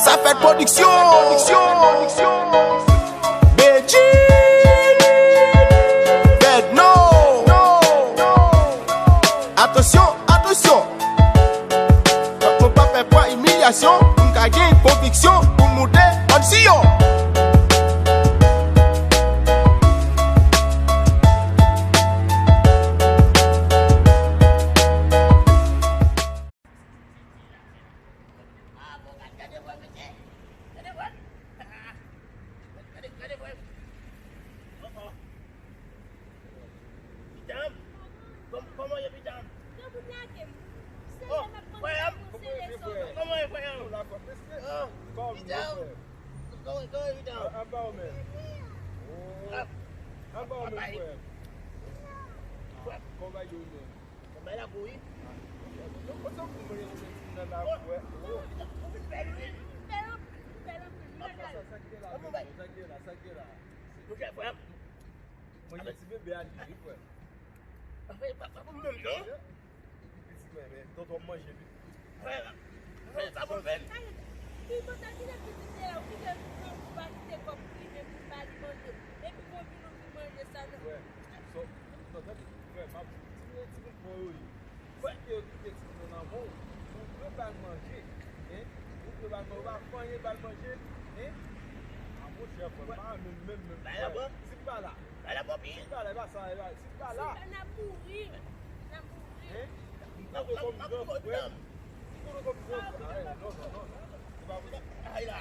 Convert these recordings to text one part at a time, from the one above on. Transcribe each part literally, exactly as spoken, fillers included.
Sa fèt pwodiksyon. Bedjine. Fèt non. Atansyon, atansyon. Fòk nou pa pè pran imilyasyon pou n ka gen konviksyon pou n moute ann siyon. Ah, bon, gade, gade vwa, mesye. Gade vwa. Gade, gade vwa. Oh, oh. Pitanm. Kòm-, kòman ye, pitanm? Kòman ye, frè m? Oh, pitanm. Kòman, kòman ye, pitanm? Anba w menm. Oh. Anba w menm, frè m. Kòman yo menm? Bay la kou, wi. Yo, kote w pou mwen, yo, nan la kou, wi. Ou vin bèl, wi. Bèl anpil, bèl anpil. Sa, sa, sa ki gen la, sa ki gen la, sa ki gen la. Monchè, frè m. Mwen gen ti bebe a li, wi, frè m. Frè, pa, pa pou mwen, non. Li pi piti, men, men, tonton manje pi piti. Frè, frè, pa pou mwen. Pi kontan ki de pitit la, ou kite, ou pa kite kòb pou li, men pou ba li manje. Epi pou vin ou vin manje sa, non. Frè, so, non, tande, frè, m ap di, timoun, timoun bon yo ye. Si ke yo kite timoun yo nan men w, ou dwe ba l manje, en? Ou dwe ba l manje, ou pa fè anyen ba l manje, en? A monchè, frè, m pa menm, menm, menm, frè. Si l pa la, si l pa la, e pa sa, e pa, si l pa la. Si l pa, n ap mouri, n ap mouri. En? M konnen kòm gran frè m. M konnen kòm gran frè m. Non, non, non, non. Se pa posib. Ay la.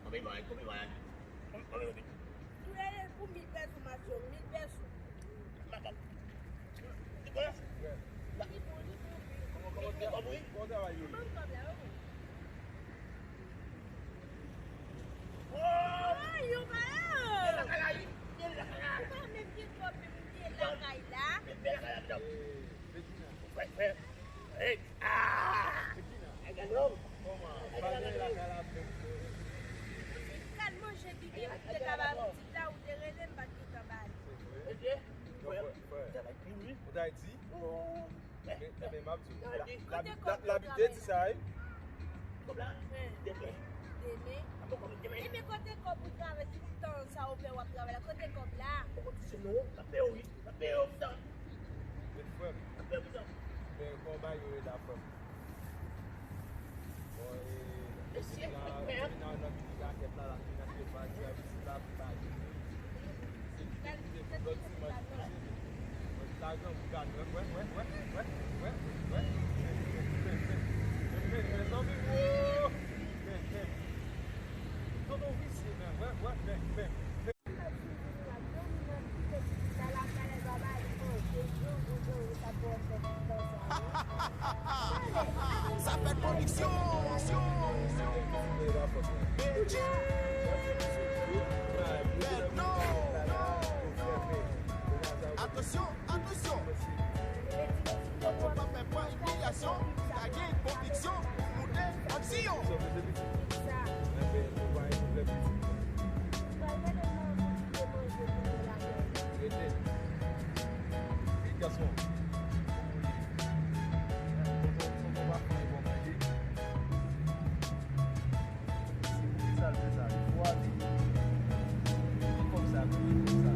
Konbyen mwen, konbyen mwen? Konbyen mwen? Tou lè pou mil pèso, m ap jwenn mil pèso. M ap, m ap. Se bon, la? Li bon, li bon, wi. Kòman, kòman, kòman travay yo ye? Ban m kòb la, wi. Oh! Ah, yo pa la! Byen lakay la, wi. Byen lakay la. Ou pa menm gen kòb, men ou byen lakay la. Byen lakay la, byen. Frè, frè. Hey! Ah! Ay, gade non. Kòman? Ay, gade non. Kal manje ki gen pou te ka ba pitit la, ou te rele m, pa t gentan ba li. Se vre. Frè, frè. Ou ta di? Oh. Men, men m ap di w. Kote kòb ou travay la? Labite di sa, wi. Kòb la? Demen. Demen? Demen. Ebyen, kote kòb ou travay? Ki tan sa ou fè w ap travay la? Kote kòb la? Poko touche non. N ap peye w, wi. N ap peye w, pitan. Men frè m. N ap peye w, pitan. Men kòman bagay yo ye la, frè m? Bon, e, mesye, la, frè m. Nan, nan, nan, Sa fèt pwodiksyon. Atansyon, atansyon. Fòk nou pa pè pran imilyasyon, ka gen konviksyon, moute ann siyon. Rete. Vit, gason. Tonton, tonton pa fè yon bon manje. Se pou ki sa l fè sa? Li fò a pi. Li kòb sa, pi, li kòb sa.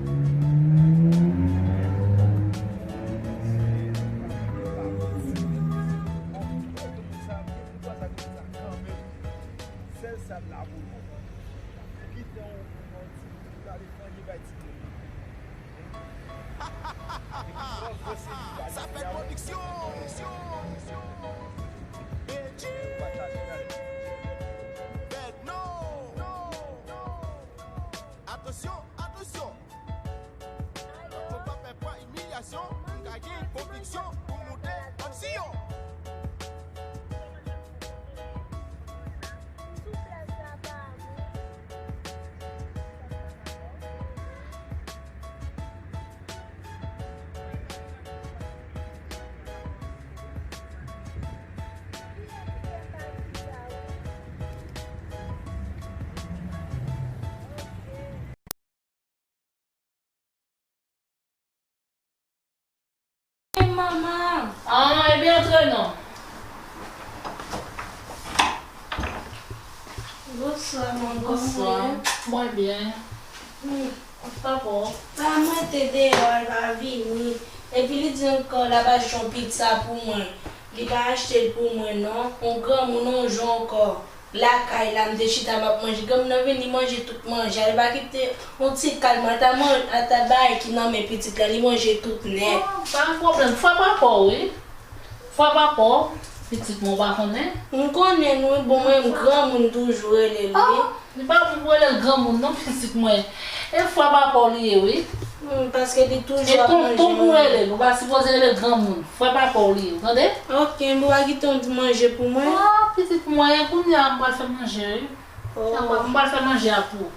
Bon, tout moun sa, tout moun sa, tout moun sa, kanmenm. Sèl sa l la pou nou. Kite yon, yon ti, ti kale fanye bay timoun nan. Sa fèt pwodiksyon. Fèt non. Atansyon, atansyon. Fòk nou pa pè pran imilyasyon, pou n ka gen konviksyon, pou moute ann siyon. Hey, mama, Non. Bonswa, manman. Bonswa. Mwen byen. Hmm. Papa. Pa mwen te deyò, l pa vini. Epi li di ankò l ap achte yon pizza pou mwen. Li pa achte l pou mwen, non. Yon granmoun, yon jou ankò. Lakay la, m te chita, m ap manje. Granmoun nan vin, li manje tout manje a. Li pa kite yon ti kal, mwen ta man-, ata bagay ki nan men pitit la, li manje tout nèt. Oh, pa gen pwoblèm. Fwa pa pa w, wi. Fwa pa pa w, pitit mwen, ou pa konnen? M konnen l, wi. Bon, mwen, m granmoun toujou rele l, wi. Oh, li pa pou rele l granmoun, non, pitit mwen. E fwa pa pa w li ye, wi. Hmm, paske li toujou ap manje. Se tonton pou rele l, ou pa sipoze rele l granmoun. Fwa pa pa w li ye, ou tande? Ok, m pou pa kite yon ti manje pou mwen. Ah, pitit mwen, kounye a m pral fè manje, wi. Oh. M pral fè manje a pou ou.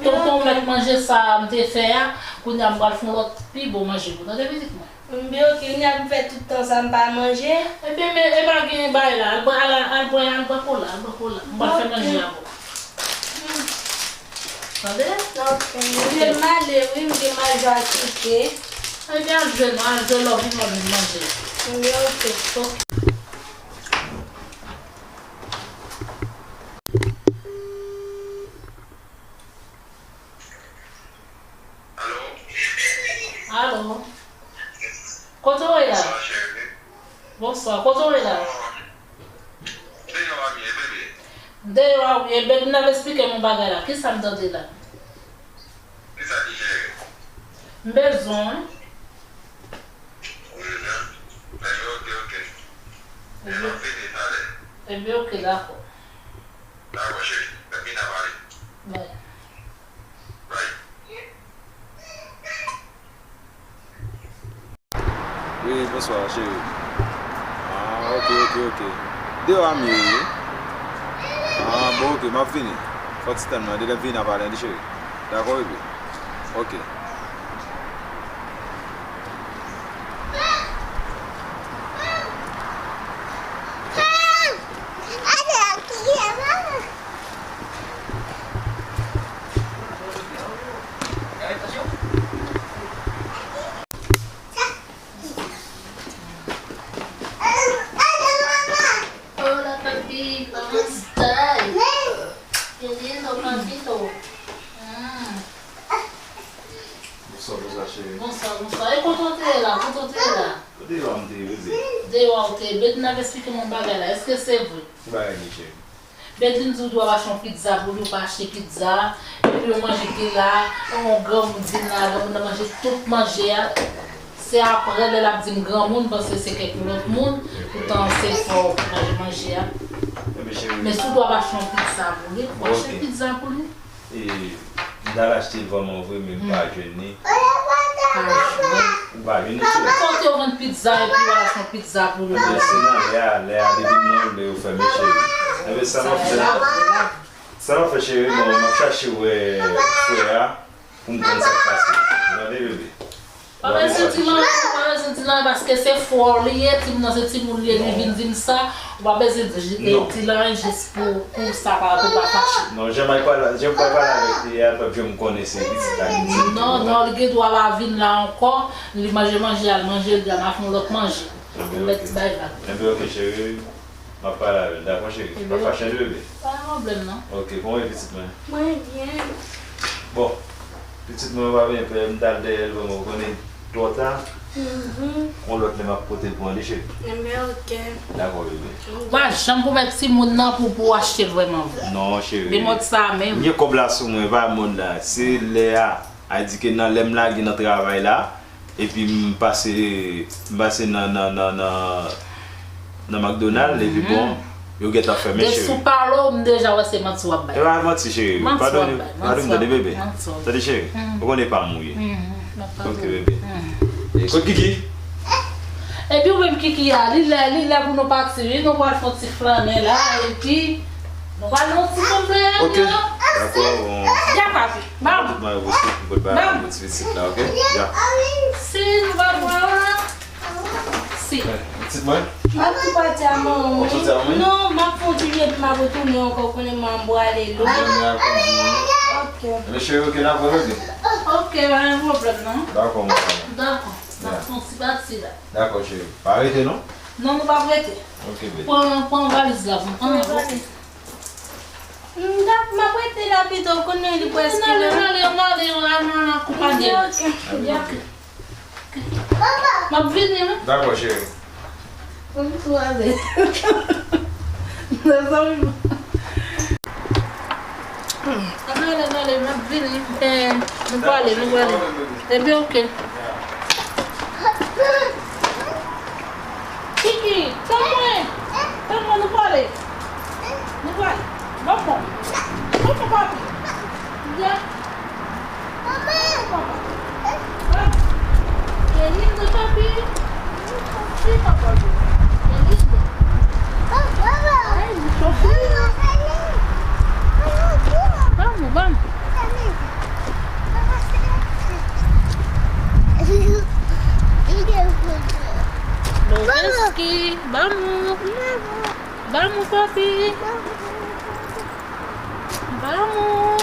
Tonton mèt manje sa a m te fè a, kounye a m pral fè yon lòt pi bon manje pou ou. Tande, pitit mwen? M byen ok, kounye a m fè tout tan sa m pa manje. Ebyen, men, e pa gen bagay la, al pran, al, al pran, al pran kola, al pran kola. M pral fè manje a pou ou. Tande? Ok, m gen mal, wi, m gen mal, jwa kite. Ebyen, al jwe non, al jwe lè w vin, w ap vin manje. M byen ok. Ok. Alo? Alo? Kote w ye la? Bonswa, cheri. Bonswa, kote w ye la? Deyò a m ye, bebe. Deyò a w ye, bebe, n ap esplike m yon bagay la. Kisa m tande la? Kisa ki jere? M bezwen w. Ou bezwen m? Ebyen, ok, ok. Ebyen, m ap vini talè. Ebyen, ok, dakò. Dakò, cheri. Ebyen, n a pale. Bye. Bye. Wi, bonswa, cheri. Ah, ok, ok, ok. Deyò a m ye, wi. Ah, bon, ok, m ap vini. Fò w ti tann mwen, lè m vini n a pale, wi, cheri. Dakò, bebe? Ok. Hola, papi, ¿cómo estás? Qué lindo, papito. Mm. Bonswa, bonswa, cheri. Bonswa, bonswa. E kote w te ye la? Kote w te ye la? Deyò a m te ye, bebe. Deyò a w te ye. Bedline ap esplike m yon bagay la. Èske se vre? Ki bagay li, cheri? Bedline di w dwe achte yon pizza pou li, ou pa achte pizza. Epi yon manje ki la, yon granmoun vin la, granmoun nan manje tout manje a. Se apre lè l ap di m granmoun, m panse se kèk lòt moun, poutan se fò w manje manje a. Men si w dwe achte yon pizza pou li, ou achte pizza pou li. E, m t al achte l vrèman vre, men m pa jwenn li. Pa jwenn. Ou pa jwenn li, cheri? Kote yo vann pizza epi w al achte yon pizza pou yo? Ebyen, se nan lè a, lè a, depi nan lè yo fèmen, cheri. Ebyen, sa m ap fè, sa m ap fè, cheri, bon, m ap chache wè frè a pou m konn sa k pase. Ou tande, bebe? Pa bezwen di l anyen, pa bezwen di l anyen, paske se frè w li ye, timoun nan se timoun li ye, li vin di m sa, ou pa bezwen di, di l anyen jis pou, pou sa pa, pou pa fache. Non, jan m pral, jan m pral pale avèk li a, l p ap janm konnen se pitit la ki di l. Non, non, li gen dwa pa vin la ankò, li manje manje a, l manje, l di a m ap fè yon lòt manje. Ou mèt bay vag. Ebyen, ok, cheri. M ap pale avè l, dakò, cheri? Pa fache, bebe. Pa gen pwoblèm, non. Ok, kòman w ye, pitit mwen? Mwen byen. Bon, pitit mwen, pa byen pè, m t al dèyè l, vrèman, ou konnen, twò ta. Mhm. Yon lòt lè, m ap pote l pou li, cheri. Enben, ok. Dakò, bebe. M pa janm pwomèt timoun nan pou, pou achte l vrèman vre. Non, cheri. Gen mòd sa menm. M gen kòb la sou mwen, pa mòd la. Se lè a. A di ke nan lè m lage nan travay la, epi m pase, m pase nan, nan, nan, nan, nan McDonald, epi bon, yo gentan fèmen, cheri. Depi w pale w, m deja wè se manti w ap bay. E pa manti, cheri. Padone, padone, tande, bebe. Tande, cheri. Ou konnen pa m ou ye. Ok, bebe. Kot Kiki? Epi ou menm Kiki a, li lè, li lè pou nou pati, wi, nou pral fè yon ti flannen la, epi nou pral nan yon ti konplè. Ok, dakò, bon. Ya, papi. Ban m. Ban m. Ban m. Bon, ti pitit la, ok? Ya. Si, nou pa pran la. Si. Pitit mwen? M ap tou pati a manman m. Ou soti a manman? Non, m ap fè yon ti jan epi m ap retounen ankò, ou konnen manman m pral ale lwen. Ok. Ebyen, cheri, ok, n ap wè, ok? Ok, pa gen pwoblèm, non. Dakò, mon amour. Dakò. N ap fè yon ti pati la. Dakò, cheri. Pa rete, non? Non, nou p ap rete. Ok, baby. Pran, pran valiz la pou mwen. M t ap, m ap rete la pito, konnen li prèske la. N ale, n ale, n ale, n ale, n ale, n ale, konpanye. Ok, ok. M ap vini, wi. Dakò, cheri. Mwen tou ale. Mezanmi. Ann ale, ann ale, m ap vini. Eh, nou prale, nou prale. Ebyen, ok. Kiki, tann mwen. Tann mwen, nou prale. Nou prale. Bon, bon. Bon, bon, papi. Byen. Qué lindo, papi. Qué lindo. Ay, mi papi. Vamos, vamos. Loveski, vamos. Vamos, papi. Vamos.